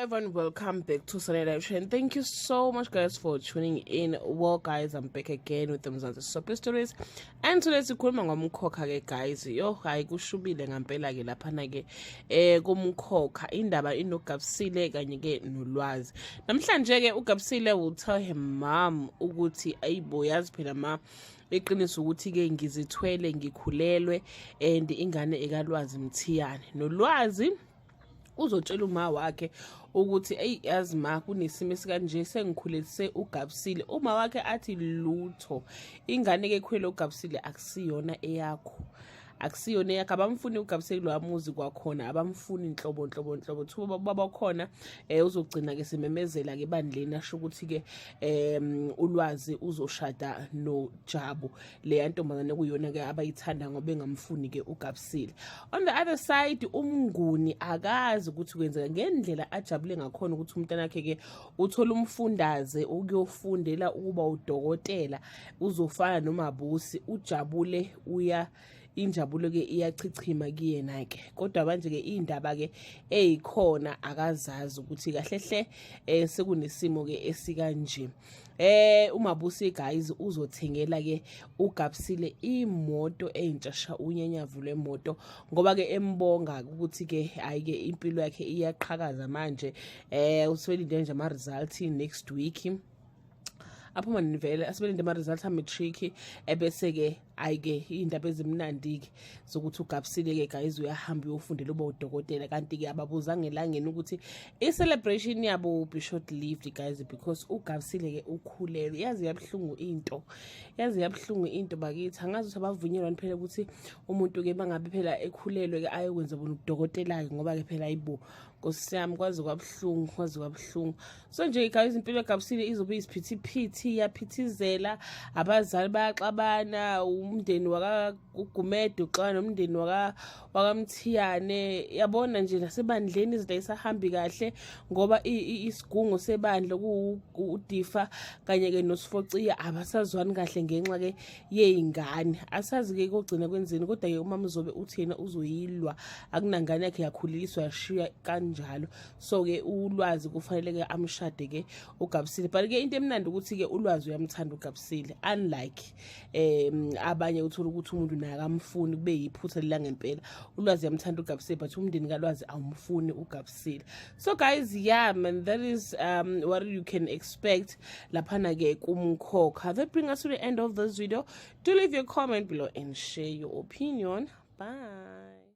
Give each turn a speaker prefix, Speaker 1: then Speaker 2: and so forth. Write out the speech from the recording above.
Speaker 1: Everyone, welcome back to Sunday Live Show and thank you so much, guys, for tuning in. Well guys, I'm back again with the Mzansi Soapy Stories and today sikhuluma ngomkhokha ke, guys. Yo, hayi, kushubile ngampela ke laphana ke kumkhokha. Indaba inoGabsile kanye ke noLwazi. Namhlanje ke uGabsile will tell her mom ukuthi, "Ayibo, yazi phela ma, iqiniso ukuthi ke ngizithwele, ngikhulelwe and ingane ekaLwazi Mthiyane." NoLwazi uzotshela uma wakhe ukuthi, "Eyi, yazi ma, kunesimo esikanje, sengikhulelise uGabsile." Uma wakhe athi, "Lutho, ingane ke ekhulele uGabsile akusiyona eyakho, akusiyona eyakho." Abamfuni uGabsile kulowa muzi kwakhona, abamfuni nhlobo nhlobo nhlobo. Thuba baba khona uzogcina ke simemezela ke ebandleni, asho ukuthi ke uLwazi uzoshada noJabu, leya ntombazane kuyona ke abayithanda, ngoba engamfuni ke uGabsile. On the other side, uMnguni akazi ukuthi kwenzeka ngendlela ajabule ngakhona ukuthi umntanakhe ke uthola umfundaze ukuyofundela ukuba udokotela, uzofana noMabusi. Ujabule, uya injabulo ke iyachichima kuyena ke, kodwa manje ke indaba ke eyikhona akazazi ukuthi kahle hle sekunesimo ke esikanje. UMabusi, guys, uzothengela ke uGabsile imoto entsha, unyanyavu lwemoto, ngoba ke embonga ukuthi ke hayi ke impilo yakhe iyaqhakaza manje. Usebelinde nje ama results next week aphuma nivele, asibelinde ama-results a-matric, ebese-ke hhayi-ke iy'ndaba ezimnandi-ke zokuthi uGabsile-ke, guys, uyahamba uyofundela uba udokotela. Kanti-ke ababuzanga elangeni ukuthi i-celebration yabo will be short lived, guys, because uGabsile-ke ukhulelwe. Yazi yabuhlungu into, yazi yabuhlungu into bakithi. Angazi ukuthi abavunyelwani phela ukuthi umuntu-ke bangabe phela ekhulelwe-ke ayokwenza bona udokotela-ke, ngoba-ke phela ayibo, nkosi yami, kwaze kwabuhlungu, kwaze kwabuhlungu. So nje guys, impilo eGabsile izobe isiphithiphithi, iyaphithizela. Abazali bayaxabana, umndeni wakaGumede uxabana nomndeni wakaMthiyane, yabona nje. Nasebandleni izinto ayisahambi kahle, ngoba isigungu sebandla uDifa kanye-ke noSifociya abasazwani kahle ngenxa-ke yey'ngane. Asazi-ke kogcina kwenzeni, kodwa-ke uMamzobe uthi yena uzoyilwa, akunangane yakhe yakhuleliswa yashiya kanjalo. So-ke uLwazi kufanele-ke amshade-ke uGabsile, but-ke into emnandi ukuthi-ke uLwazi uyamthanda uGabsile, unlike abanye uthola ukuthi umuntu naye akamfuni, kube yiphutha lelangempela. ULwazi uyamthanda uGabsile, but umndeni kaLwazi awumfuni uGabsile. So guys, yeah man, that is what you can expect laphana-ke kumkhokha. That bring us to the end of this video. Do leave your comment below and share your opinion. Bye.